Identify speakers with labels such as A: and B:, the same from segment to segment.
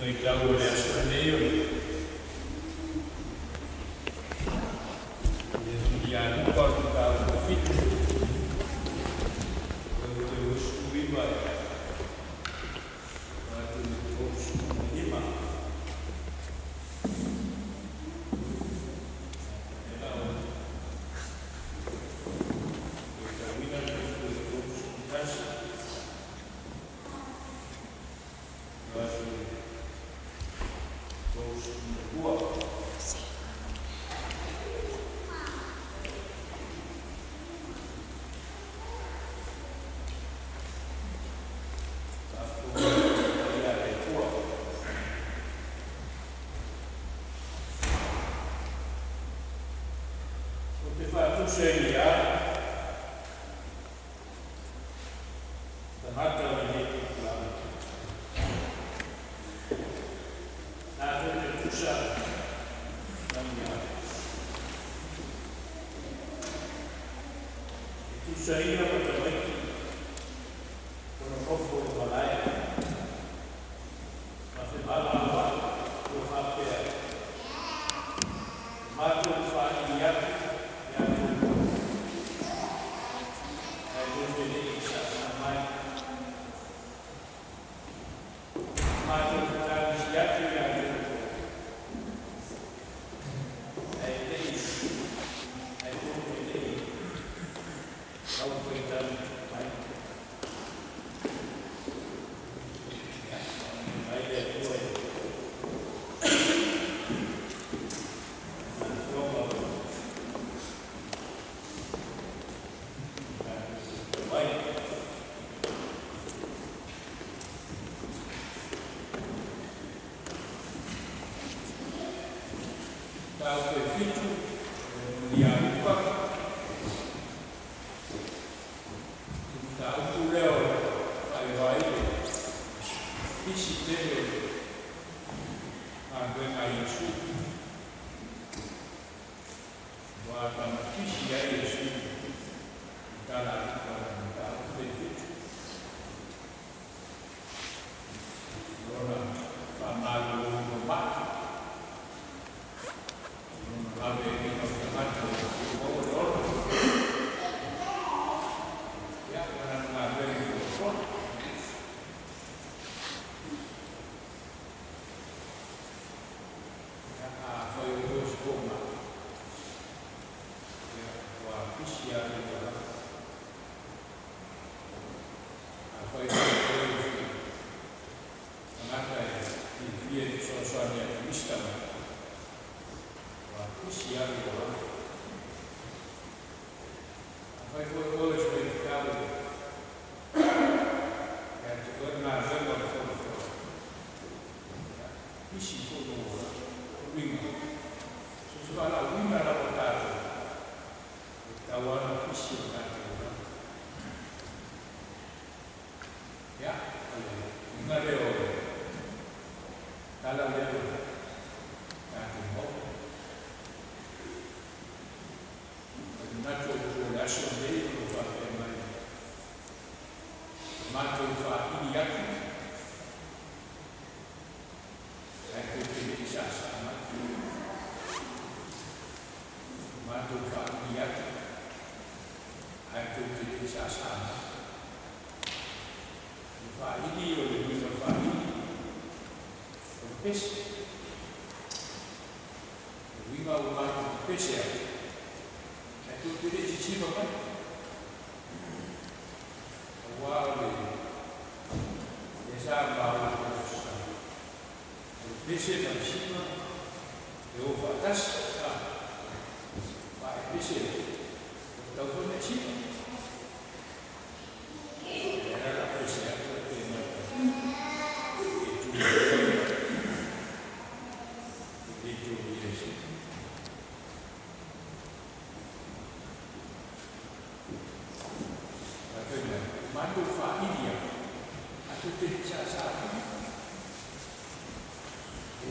A: Vaitau o le aso lenei o le ia Luka o le mataupu 7, o le 19 e atu i le 35. Ela o faitauina le 31 atu i le 32. Faafofoga ia le Atua. Ou te faatusa i le a tagata o lenei tupulaga? Tatou te tusa ma ni a? E tusaina ma tamaiti o nonofo i malae ma femalagaoa'i ua faapea, matou faaili atu ia te outou, ae tou te le i saasaa mai. Matou fetagisi atu ia te outou, ae tou te le i taufaitau mai. Ia, mai le Atua i Afioga o tatou mai. Mataupu e 7, ia Luka. Le mataupu lea o faailoa ai le pisi tele o le galuega a Iesu. Ua tamatisi ai Iesu i tala a Luka o le mataupu le 7. Lona faamaloloina mai. Lona laveaiina o tagata ua maua le ola. Ia, ma lana galuega folafolafola. Ia, afai o oe o se fomai, ia, ua pisi lava lou tagata. Afai o oe o se tagata e fiafia e fesoasoani atu i isi tagata, ua pisi lava lou tagata. Afai foi o oe o se faifeau ia te oe le galuega o le folafola, ia, pisi foi lou olaga. O luiga, so o se valaauina lava tatou, e tatau lava ona pisi o tatou olaga. Ia, o le uiga lea o le tala lea ua tatou maua. O le manatu o le aso lenei o lo o faapea mai, matou faaili atu, ae tou te le i saasaa mai. Matou faaili atu, ae tou te le i saasaa mai. Le faaili o le uiga faaili, o le pese. O le uiga ua matou pepese atu, ae tou te le i sisiva mai. Auā o le lea sa maua i le aso, o le pese ma le siva e o faatasi. A e pese, ua tatau foi ona e siva. Lea la la pese atu pe mai e tu e tu i siva. Ae fai mai, matou faaili atu, ae tou te le i saasaa mai.
B: E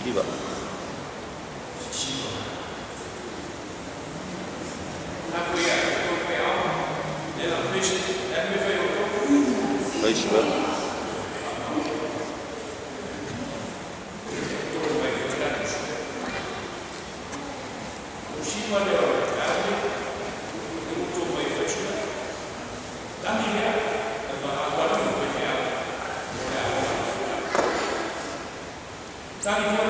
B: Siva. Fai siva.
A: Thank you.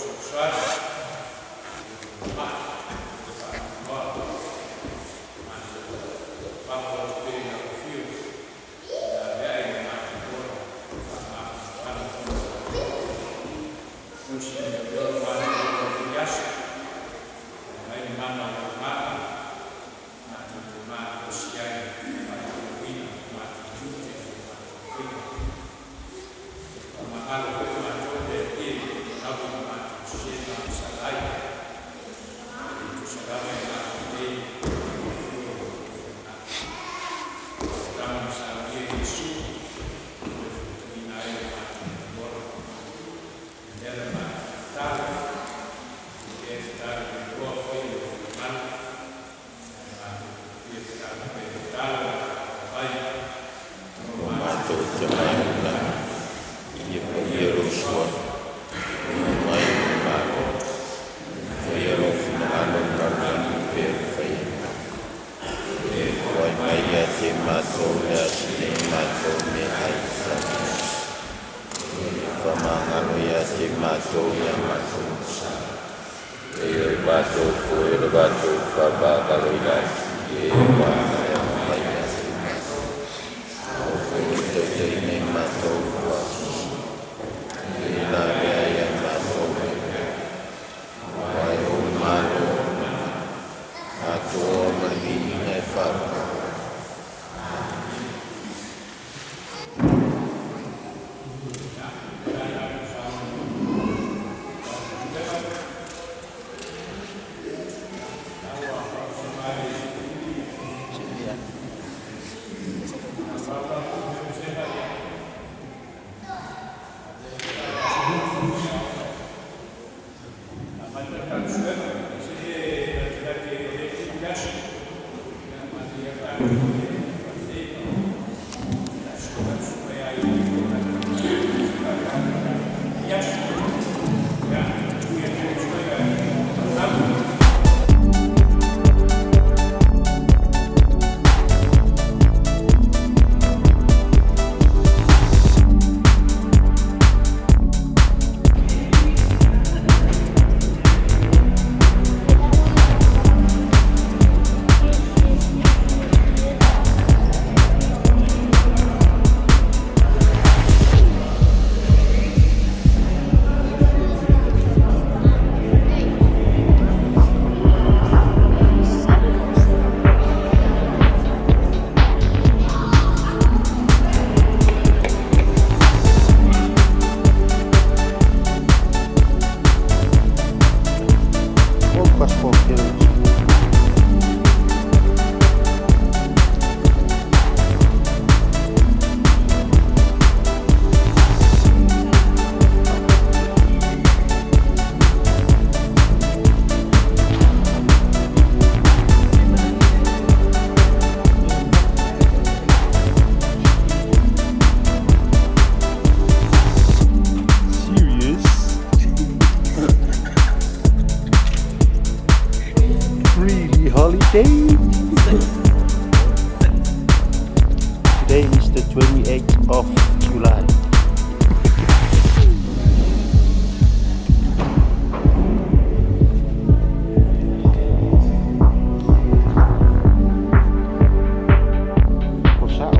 A: fesoasoani i le lumanai ma le faanoanoa. Matou papa atu pea i lau afio ina avea'i i le matou ola faamafanafana ona o tatou. Tausi mai pea lo matou ola i lenei aso, ae aumai le mana o lau Agaga matou te malosi ai i le faatinoina o matou tiute ma matou faiva. Faamagalo foi matou le Alii e lau i le matou sese na sala ai, e le tusa lava i matou nei fua o lou finagalo. Tama na saunia Iesu, toe fuataina ai lo matou ola. O le mea le matou tatalo, e tatalo mai loa fai o lou finagalo, ae matou fia tatalo pea tatalo mai
B: O matou Tama i le lagi, ia paia lou suafa, ia mai lou Malo, faia lou finagalo i le lalolagi e pei ona faia i le lagi. E poai mai ia te matou le aso nei matou meaai i aso. E faamagalo ia te matou ia matou sa. E o matou foi le matou faamagaloina ai. E maea mai ia te matou. O foi taitaiina i matou ua E la mea ia matou e Aua e o malo atoa ma le viiga e faapea. Serious? Really holiday? Today is the 28th of July. For sao.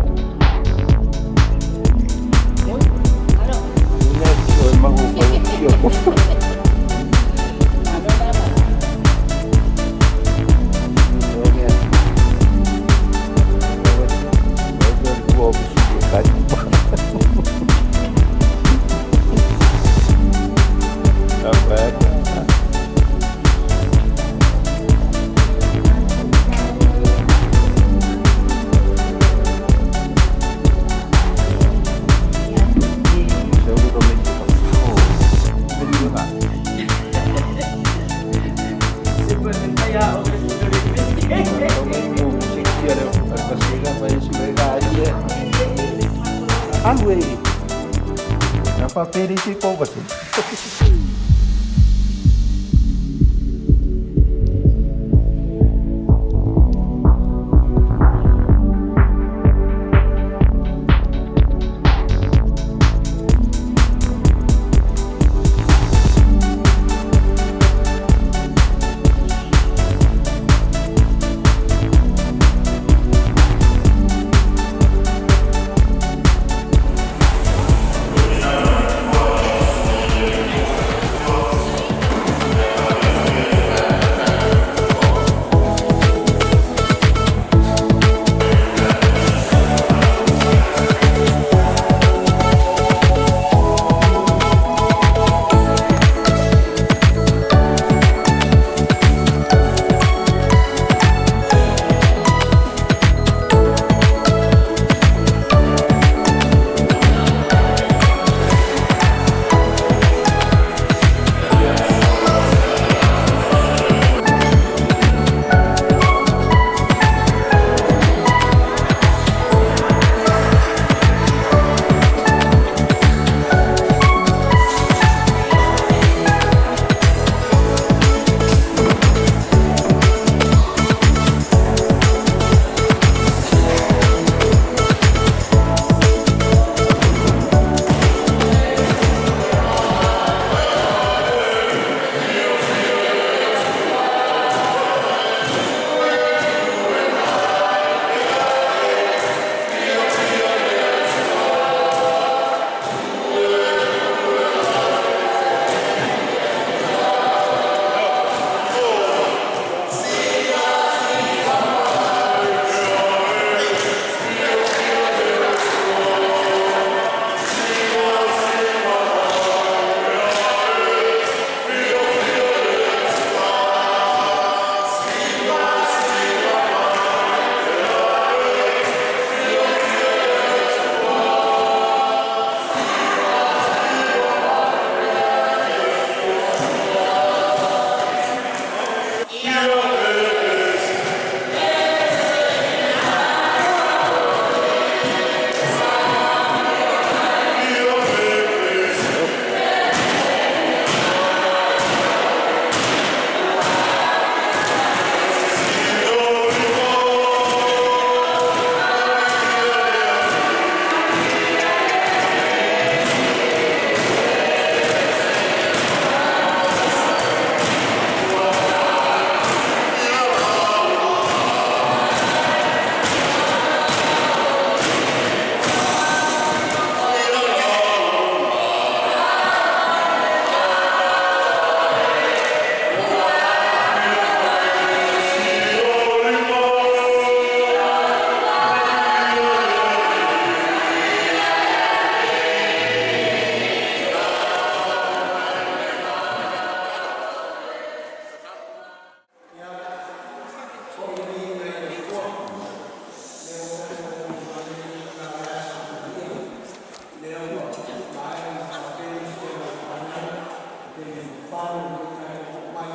C: taimi mafano lenei taeao oo mai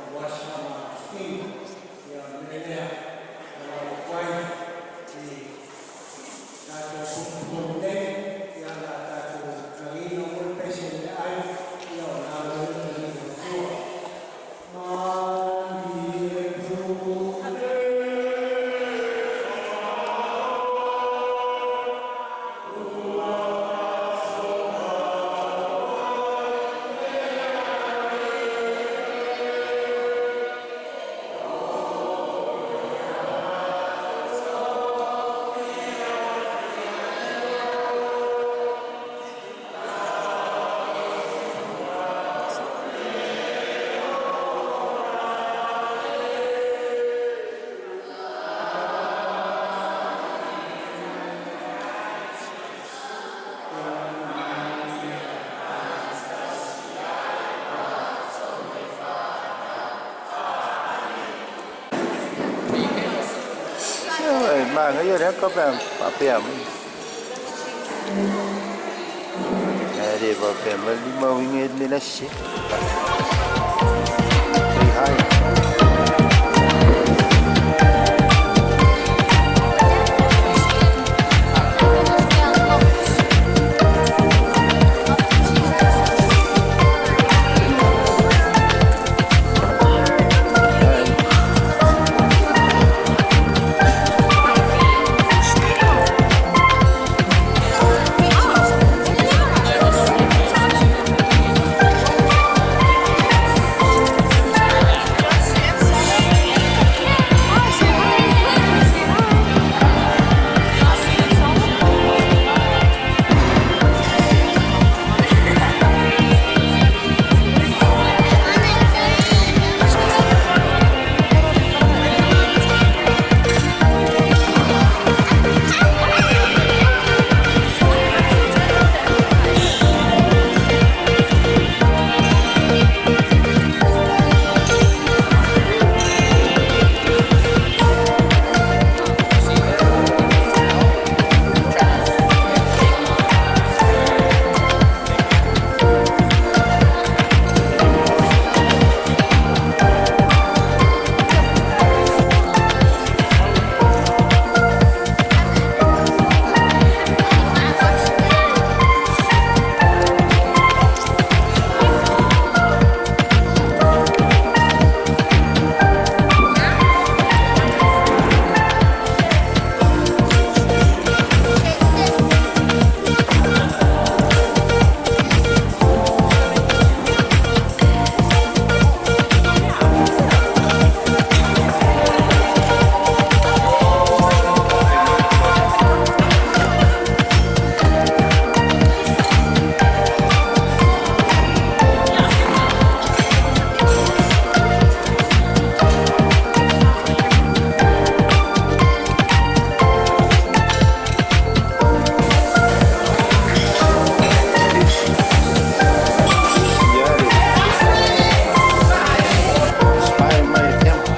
C: aua se faamalositino. Ia o le mea lea e tatalo atu ai i tatou tutotonu nei, ia o le a tatou tagiina foi le pese i le aai, ia ona alo ai lea o le taliga o le sua. Malie pule.
B: E manaia lea ka pe a faapea mai. Ae le faapea mai lima uiga e le mea la e sese. Say hi. Hi. Yeah, spy mai tempo.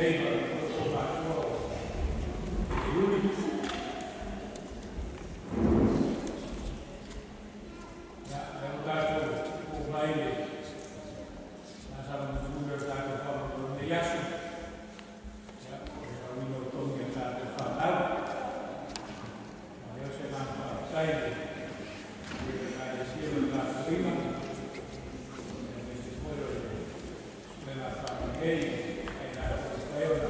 A: Lelei faapea foi toematua o Iuli. Ia, lea ua tatou oo mai i le laasaga mulimuli o le tatou faamoemoe i lenei aso, ia, o le aoina o togi a tatou fanau. Ma lea o se agaga faafetai i le paia o le Ekalesia ma le tapuaiga, aemaise foi o le susuga faalelei ia i latou ua mafai ona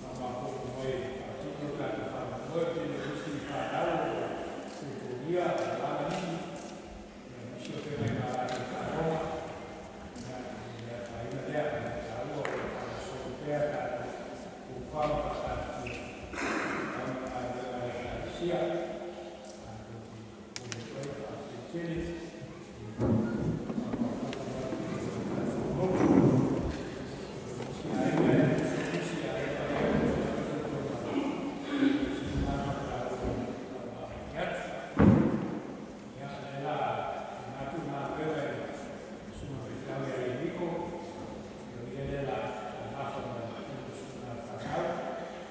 A: faamaopoopo mai e faatino le tatou faamoemoe. O le tele o nisi fanau o lo o tutulia, alaala nisi, ia o nisi o feagai ma a latou taaloga, ia e le afaina lea, ae taua o lo o faagasolo pea tatou fuafuaga faataatitia e auga galuega a le Ekalesia. Tatou te momoli atu ai le faafetai tele i le faamaopoopo mai o le tatou nuu. O nisi aiga, nisi aiga lea ua se agaga taua e faamaopoopo atu. Ia, o lea o le a tuuina atu le galuega i le susuga i le faifeau ia Ieriko, o ia lea o le a nafa ma le suega a le fanau,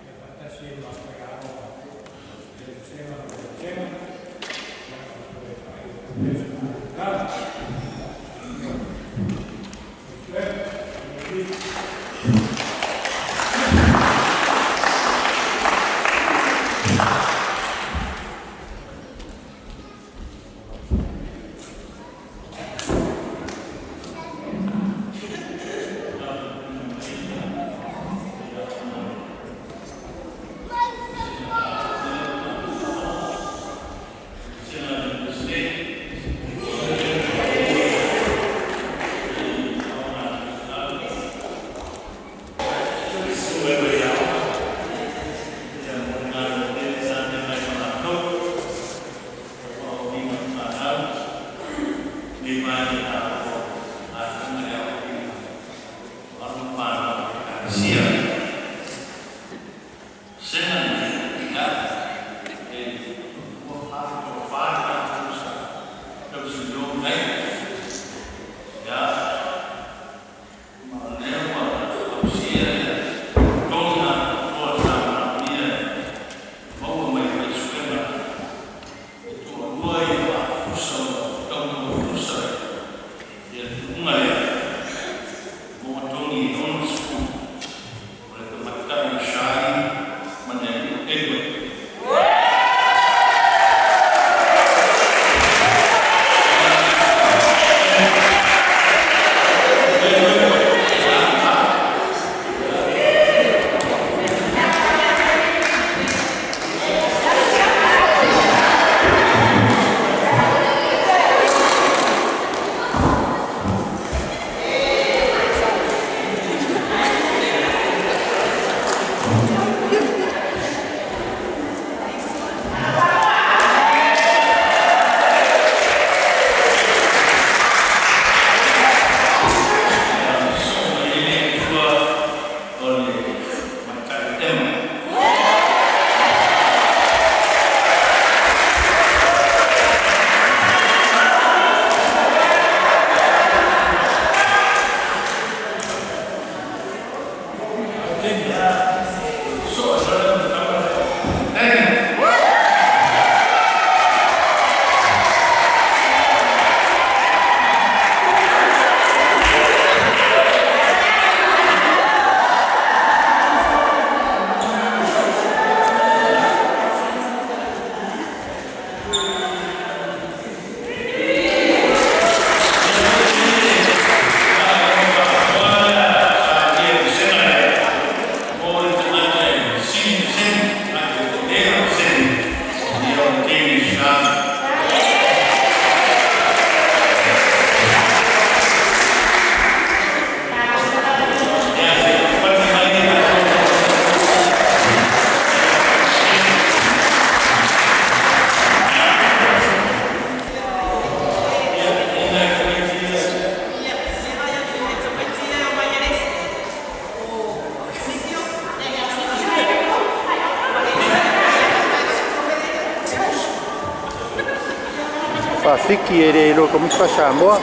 A: ia faatasi ai ma faiaoga o le Vasega ma le Vasega, ia ona toe faaiu atu ai lea o se matou tala. Suega.
C: Faafiki e le iloa e le Komiti faa-Samoa.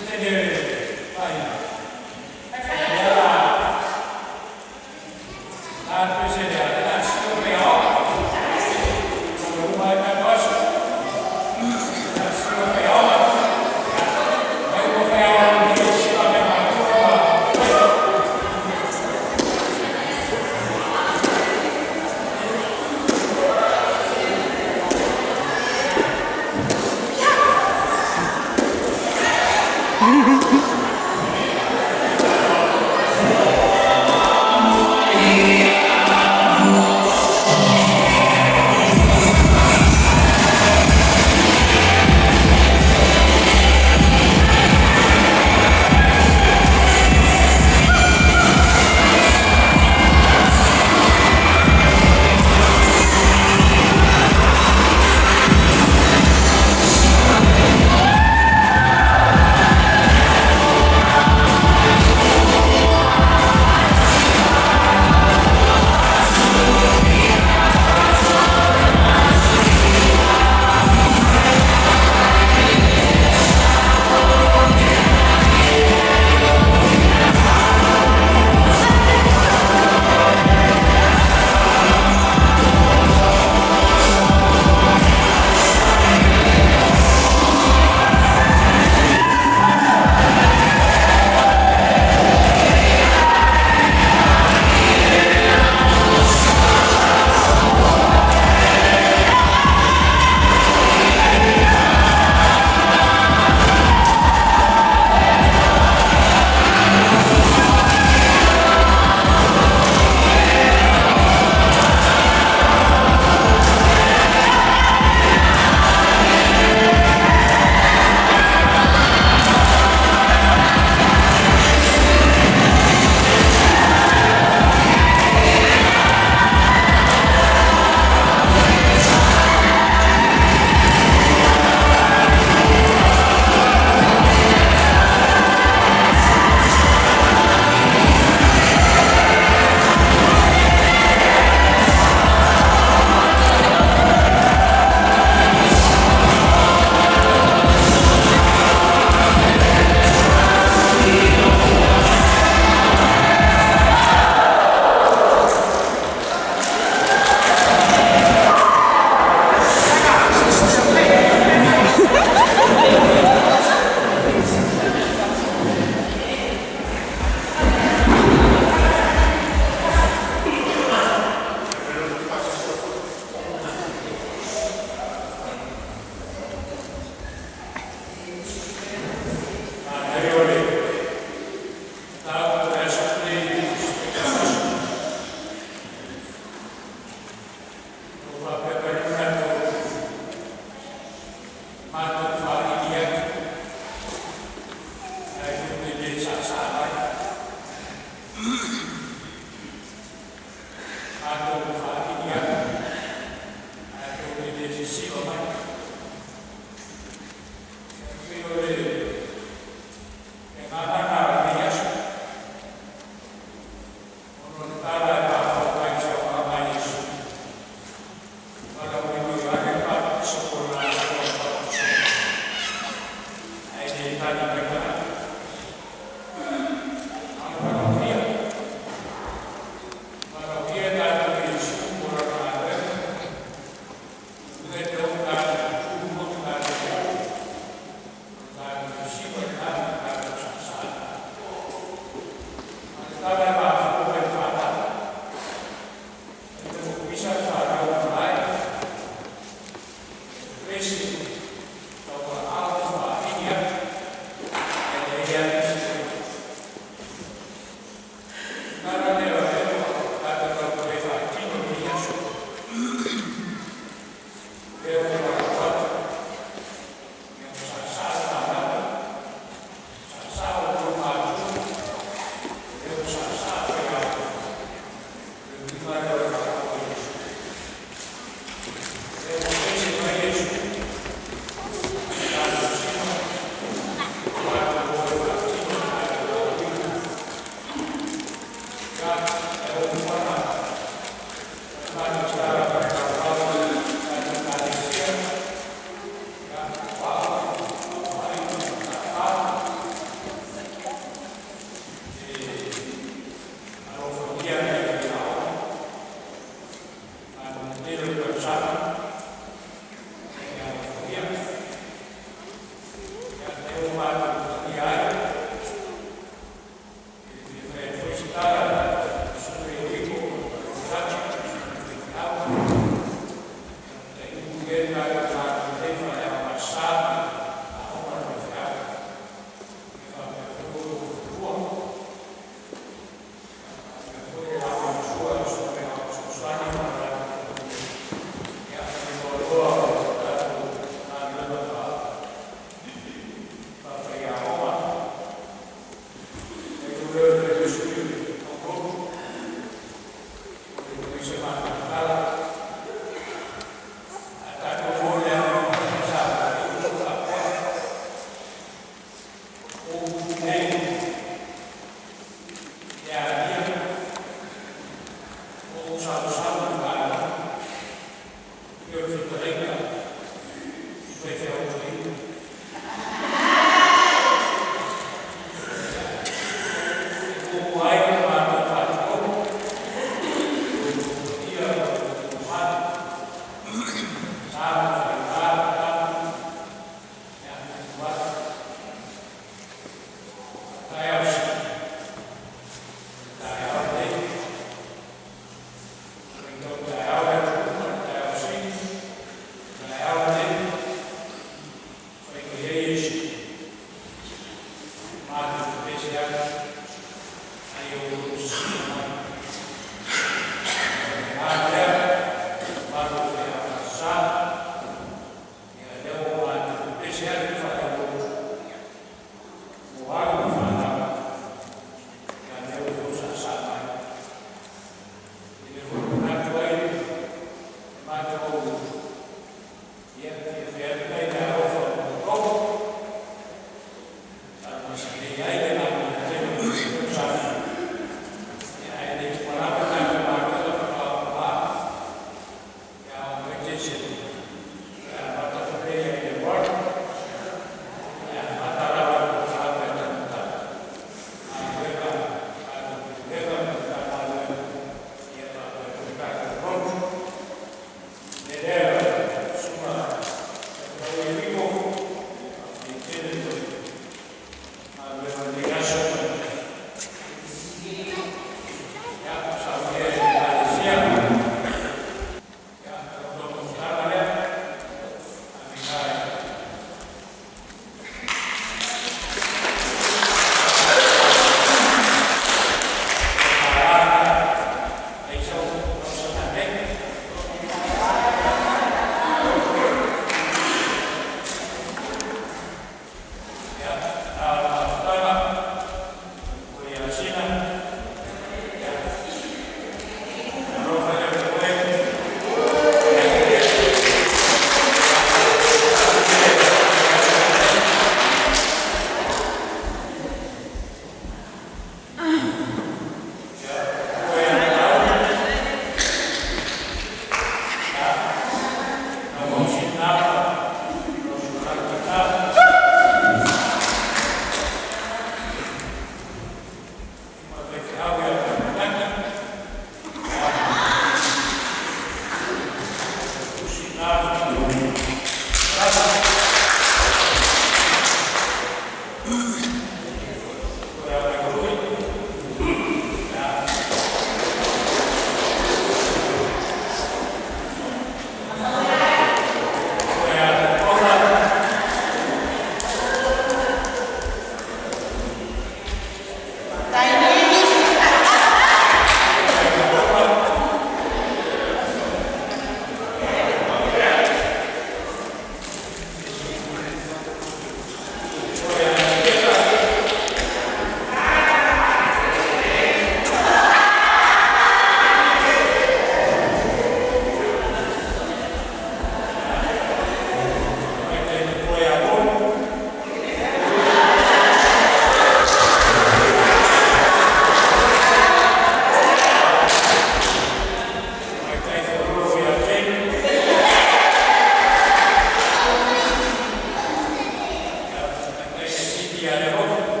A: Ia le alofa.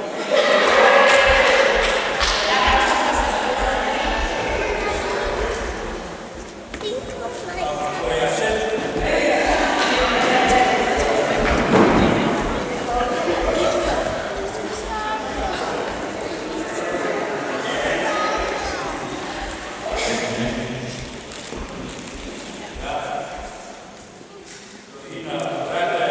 A: O ia se. Ina Rata.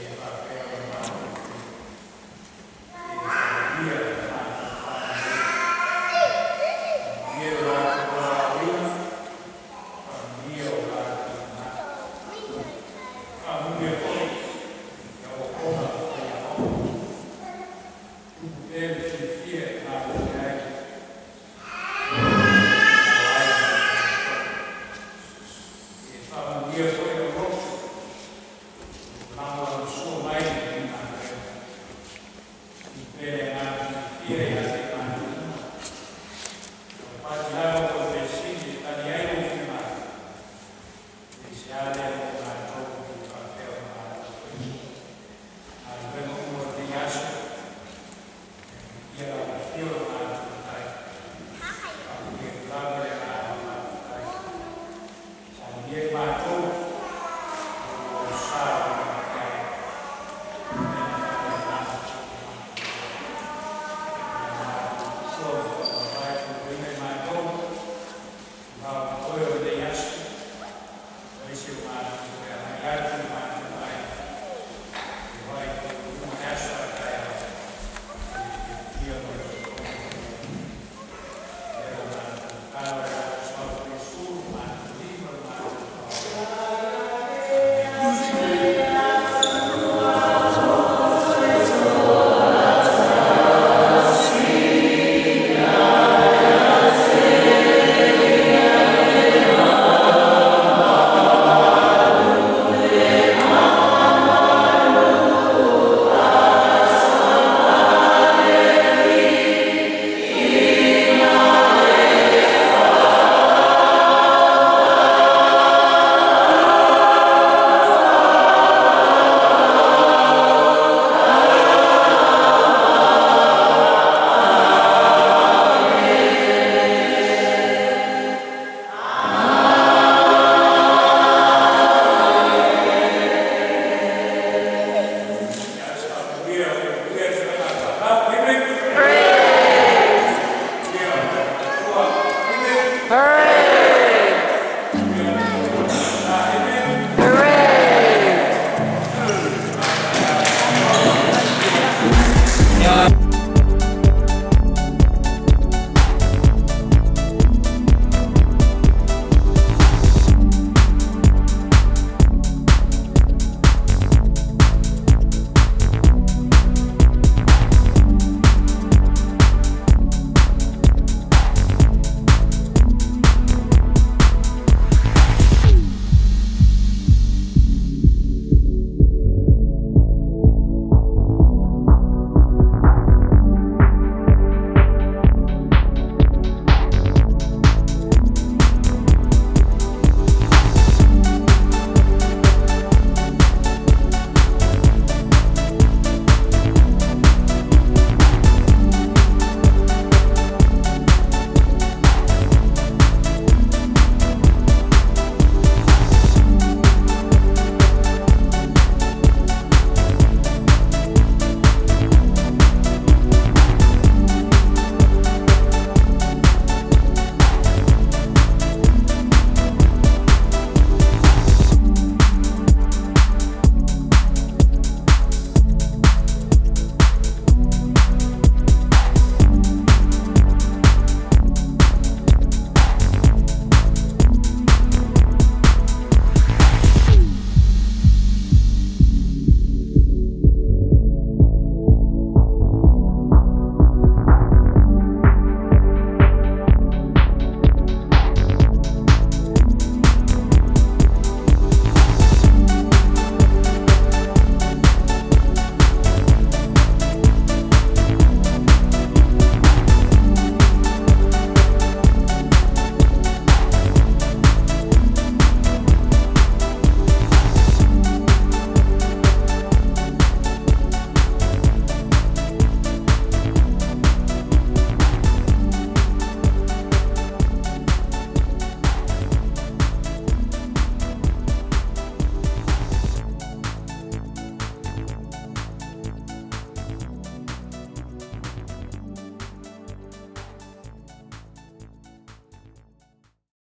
A: Ia faapea ona matou ia faamanuia i le matou faalelei. Faamanuia i lo latou valaauina, faamanuia o latou manatu. Faamanuia foi i au auauna faiaoga. Tupu pea le fiafia e galulue ai ma ai Ia faamanuia foi lou loto, lagolagoina.